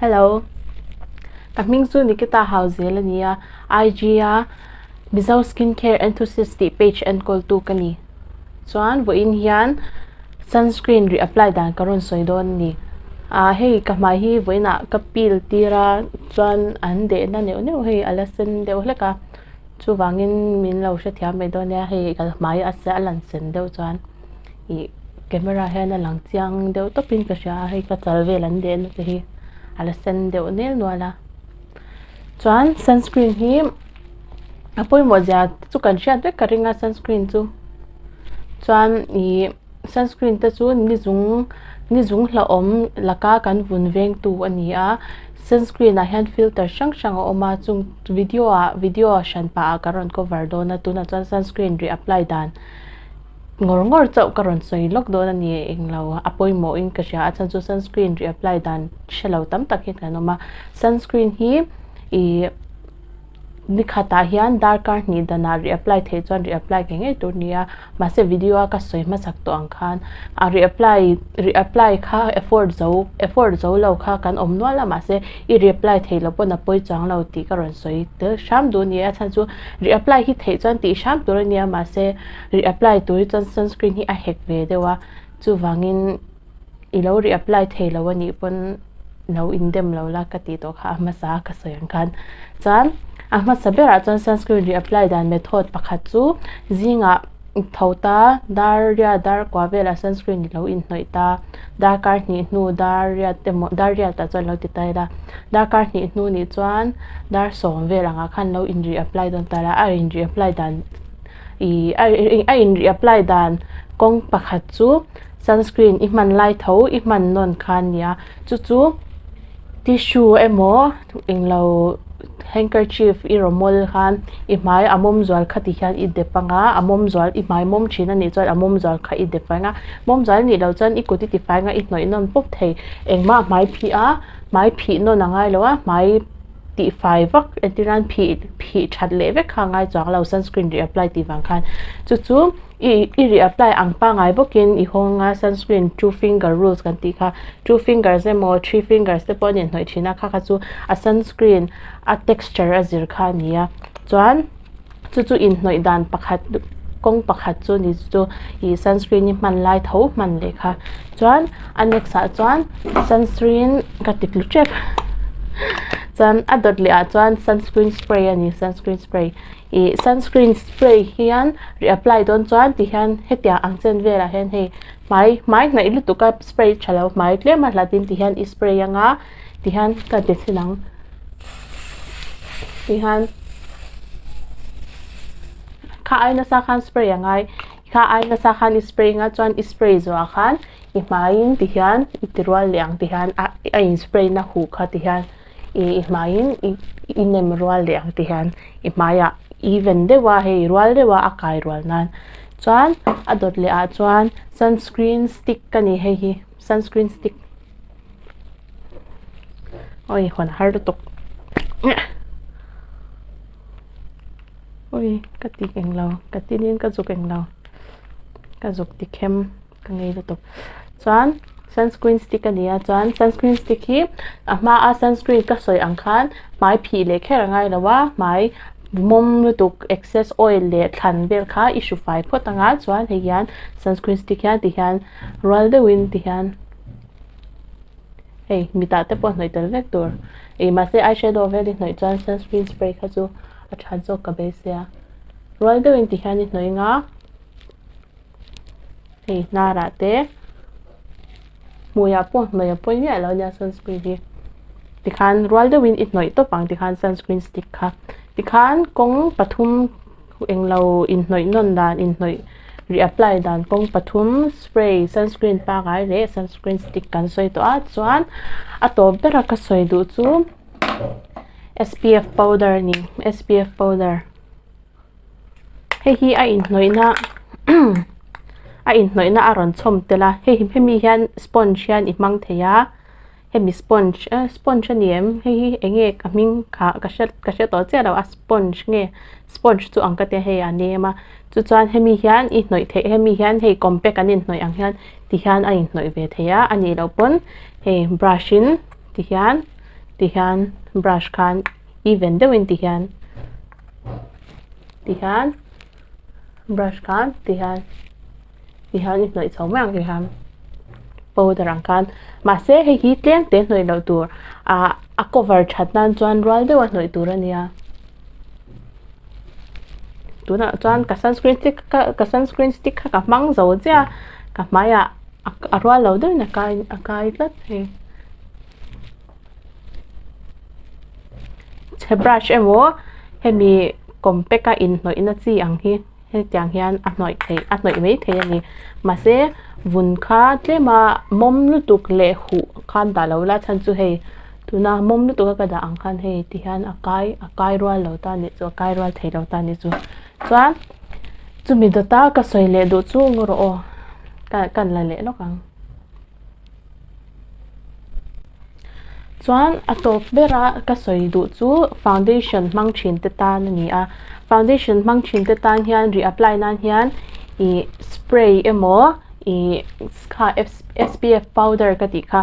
Hello. Ka hming chu Nikita Hauzel a ni a, IG a Mizo Skincare Enthusiast tih page enkawltu ka ni. Chuan vawiin hian sunscreen reapply dan ka rawn sawi dawn a ni. Ah hei ka hmai hi vawiinah ka peel tir a chuan an dehna neuh neuh hei a la sen deuh hlek a, chuvangin min lo hrethiam mai dawn nia hei ka hmai a a lan sen deuh chuan ih camera hian a lang chiang deuh tawpin ka hria a hei ka chal vel an dehna te hi a la sen deuh nel nual a. Chuan sunscreen hi a pawimawh zia chu kan hriat vek ka ring a sunscreen chu chuan ih sunscreen te chu ni zung ni zung hlauhawm laka kan vun veng tu a ni a sunscreen ah hian filter hrang hrang a awm a chung video ah video hran pah ah ka rawn cover dawn a tunah chuan sunscreen reapply dan ngawr ngawr chauh ka rawn sawi lawk dawn a ni englo a pawimawh in ka hria a chhan chu sunscreen reapply dan hre lo tam tak hi kan awm a sunscreen hi ih Nikhatah hian darkar hnih danah reapply theih chuan reapply ngei ngei tur a ni a, mahse video a ka sawi hmasak tawh ang khan a reapply reapply kha effort zo effort zo lo kha kan awm nual a mahse i reapply theih loh pawn a pawi chuang lo tih ka rawn sawi tel hram duh a ni a chhan chu reapply hi theih chuan tih hram tur a nia mahse reapply tur hi chuan sunscreen hi a hek ve deuh a chuvangin. I lo reapply thei lo a nih pawn lo indem lo la ka tih tawh kha a hmasa a ka sawi ang khan. Chuan a hmasa berah chuan sunscreen reapply dan method pakhat chu zingah tho ta dar riat dar kua velah sunscreen i lo inhnawih ta darkar hnih hnu dar riat emaw dar riatah chuan lo ti ta ila darkar hnih hnu nih chuan dar sawm vel angah khan lo in reapply dawn ta la a in reapply dan ih a in reapply dan kawng pakhat chu. Sunscreen i hman lai tho i hman nawn kha a nia chu chu tissue emaw englo handkerchief i rawmawl khan i hmai a mawm zual kha ti hian i dep anga a mawm zual i hmai mawm thin a nih chuan a mawm zual kha i dep anga mawm zual nih loh chuan i kut i tifai anga i hnawih nawn pawp thei engmah hmai phih a hmai phih nawn a ngai lo a hmai tihfai vak entir nan phih phih that leh vek kha a ngai chuang lo sunscreen reapply tih vang khan chu chu. I i reapply ang pangai bawkin i hawng a sunscreen two finger rules kan tih kha two fingers emaw three fingers te pawh an inhnawih thin a kha kha chu a sunscreen a texture a zir kha a ni a chuan chu chu inhnawih dan pakhat kawng pakhat chu ni chu ih sunscreen hi hman lai tho hman leh kha chuan a next ah chuan sunscreen ka ti tlu tep chuan a dawt leh ah chuan sunscreen spray a ni sunscreen spray. Ih sunscreen spray hian reapply dawn chuan ti hian hetiang ang chen velah hian hei hmai hmai hnaih lutuk a spray tha lo hmai tlem a hlat in ti hian i spray anga ti hian ka ti chhin ang ti hian kha ai nasa khan spray a ngai kha ai nasa khan i spray anga chuan i spray zawhah khan i hmaiin ti hian i ti rual leh ang ti hian a a in spray na huh kha ti hian. I hmaiin i nem rual leh ang ti hian i hmaiah even deuh a hei rual deuh a a kai rual nan chuan a dawt leh ah chuan sunscreen stick ka ni hei hi sunscreen stick awi hawn har lutuk awi ka ti englo ka tinin ka zuk englo ka zuk ti khem. Ka ngei lutuk. Chuan sunscreen stick a ni a chuan sunscreen stick hi a hma a sunscreen ka sawi ang khan hmai phih leh kher a ngai lo a hmai mawm lutuk excess oil leh thlan vel kha i hru fai phawt ang a chuan hei hian sunscreen stick hian ti hian rual deuhin ti hian hei mitah te pawh hnawih tel vek tur ih mahse eyeshadow vel i hnawih chuan sunscreen spray kha chu a that zawk ka beisei a rual deuhin ti hian i hnawih ang a. Hei hnarah te hmuiah pawh hnawih a pawi miah lo ania sunscreen hi tikhan rual deuhin i hnawih tawp ang tikhan sunscreen stick kha tikhan kawng pathum englo inhnawih nawn dan inhnawih reapply dan kawng pathum spray sunscreen pangai leh sunscreen stick kan sawi tawh a chuan a tawp bera ka sawi duh chu S_P_F powder a ni S_P_F powder. Hei hi a inhnawihna a inhnawihna a rawn chhawm tel a hei hemi hian sponge hian i hmang thei a hemi sponge eh sponge a ni em hei hi eng nge ka hming kha ka hre ka hre tawh chiah lo a sponge nge sponge chu ang ka tia hei a nem a chu chuan hemi hian i hnawih theih hemi hian hei compact an inhnawih ang hian ti hian a inhnawih ve thei a a nih loh pawn hei brush in ti hian. Tihian brush khan even deuhin tihian tihian brush khan tihian tihian i hnawih chho mai ang tihian powder ang khan mahse hei hi tlem te hnawih loh tur ah a cover that nan chuan rual deuha hnawih tur a nia tunah chuan ka sunscreen stick kha ka sunscreen stick kha ka hmang zo chiah a ka hmaiah a rual lo deuhin a kai a kai tlat thei. Chhe brush emaw hemi compact a inhnawihna chi ang hi hetiang hian a hnawih theih a hnawih mai thei a ni mahse vun kha tlema mawm lutuk leh huh khan dah lo la chhan chu hei tuna mawm lutuk a ka dah ang khan hei ti hian a kai a kai rual lo ta a nih chu a kai rual thei lo ta a nih chu chuan chumi dawta ka sawi leh duh chu ngaw rawh aw ka ka la leh lawk ang. Chuan a tawp bera ka sawi duh chu foundation hmang thin te tan a ni a foundation hmang thin te tan hian reapply nan hian ih spray emaw ih kha S_P_F powder ka tih kha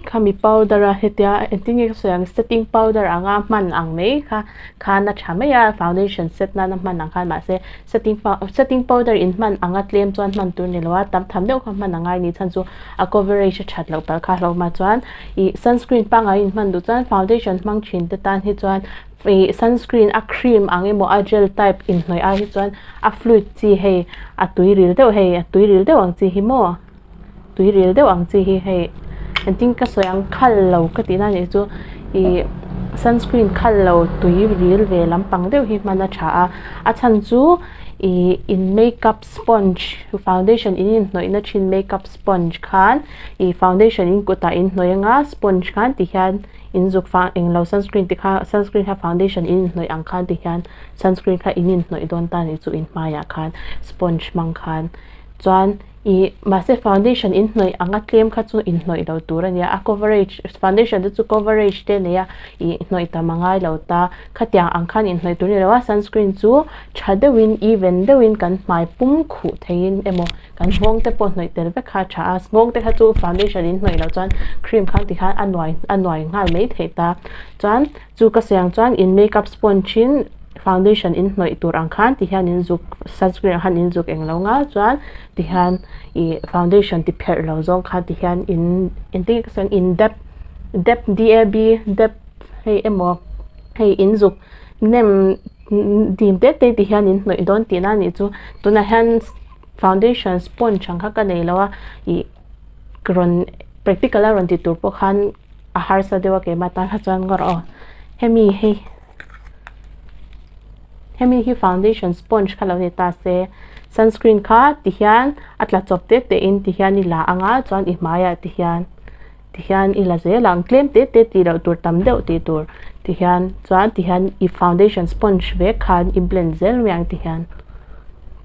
khami powder a hetia engtin nge ka sawi ang setting powder anga hman ang mai kha khan a tha mai a foundation set nana hman ang khan mahse setting setting powder in hman anga tlem chuan hman tur ni lo a tam tham deuh kha hman a ngai ni chhan chu a coverage a that loh palh kha hlauhma chuan ih sunscreen pangngai in hman duh chuan foundation hmang thin te tan hi chuan ih sunscreen a cream ang emaw a gel type inhnawih ai hi chuan a fluid chi hei a tui ril deuh hei a tui ril deuh ang chi hi maw. tui ril deuh ang chi hi hei engtin ka sawi ang khal lo ka tih na nih chu ih sunscreen khal lo tui ril ve lampang deuh hi hman a tha a a chhan chu ih in makeup sponge foundation in inhnawih na thin makeup sponge khan ih foundation in kutah in hnawih anga sponge khan ti hian in zuk fang englo sunscreen te kha sunscreen kha foundation in inhnawih ang khan ti hian sunscreen kha in inhnawih dawn ta nih chu in hmaiah khan sponge hmang khan chuan. Ih mahse foundation in hnawih anga tlem kha chu in hnawih lo tur a nia a coverage foundation te chu coverage te nei a ih hnawih tam a ngai lo ta khatiang ang khan in hnawih tur a ni lo a sunscreen chu tha deuhin even deuhin kan hmai pum khuh theihin emaw kan nghawng te pawh hnawih tel vek kha a tha a nghawng te kha chu foundation in hnawih loh chuan cream khan tikhan a nuai a nuai nghal mai theih ta chuan Chu ka siang chuan in makeup sponge in foundation in hnawih tur ang khan ti hian in zuk sunscreen ang khan in zuk eng lo nga chuan ti hian ih foundation ti pherh lo zawng khan ti hian in engtin nge ka sawi ang in dap dap D A B dap hei emaw hei in zuk nem dim te te ti hian in hnawih dawn tihna a nih chu tunah hian foundation sponge ang kha ka nei lo a ih rawn practical a rawn ti tur pawh khan. a harsa deuh a keimah tan kha chuan ngawrh aw hemi hi hemi hi foundation sponge kha lo ni ta se sunscreen kha ti hian a tla chawp te te in ti hian i la anga chuan i hmaiah ti hian ti hian i la zel ang tlem te te tih loh tur tam deuh tih tur ti hian chuan ti hian i foundation sponge vek khan i blend zel mai ang ti hian.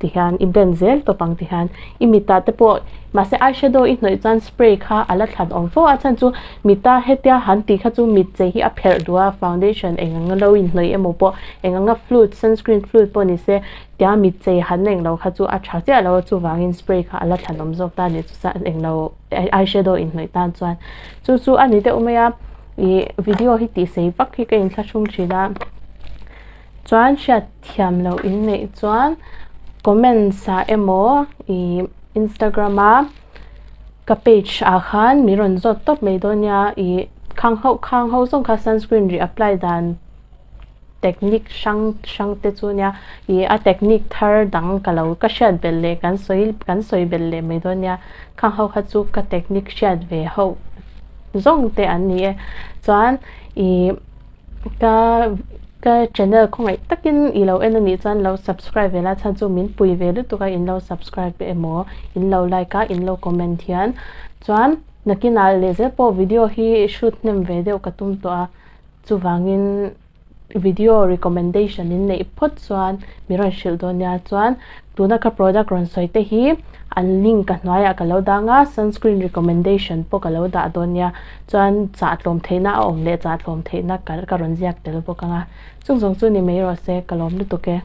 Ti hian i blend zel tawp ang ti hian i mitah te pawh mahse eyeshadow i hnawih chuan spray kha a la thlan awm fo a chhan chu mita hetia han tih kha chu mit chei hi a pherh duh a foundation eng anga lo inhnawih emaw pawh eng anga fluid sunscreen fluid pawh ni se tia mit chei han eng lo kha chu a tha chiah lo a chuvangin spray kha a la thlan awm zawk ta a ni chu eng lo eyeshadow inhnawih tan chuan chu chu a ni deuh mai a ih video hi tih sei vak hi ka inthlahrung thin a. Chuan hriat thiam loh in neih chuan comments ah emaw ih instagram a ka page ah khan min rawn zawt tawp mai dawn nia ih khang ho khang ho zawng kha sunscreen ri apply dan technique hrang hrang te chu nia ih a technique thar dang ka lo ka hriat belh leh kan sawi kan sawi belh leh mai dawn nia khang ho kha chu ka technique hriat ve ho zawng te an ni e chuan ih. Ka ka channel khawngaih takin i lo en anih chuan lo subscribe ve la chhan chu min pui ve lutuk a in lo subscribe emaw in lo like a in lo comment hian chuan nakinah lehzel pawh video hi shoot hnem ve deuh ka tum tawh a chuvangin video recommendation in neih phawt chuan mi rawn hrilh dawn nia chuan tuna ka product rawn sawi te hi an link ka hnuaiah ka lo dang a sunscreen recommendation pawh ka lo dah dawn nia. Chuan chah tlawm theihna a awm leh chah tlawm theihna ka rawn ziak tel bawk ang a, chung zawng chu ni mai rawh se, ka lawm lutuk e.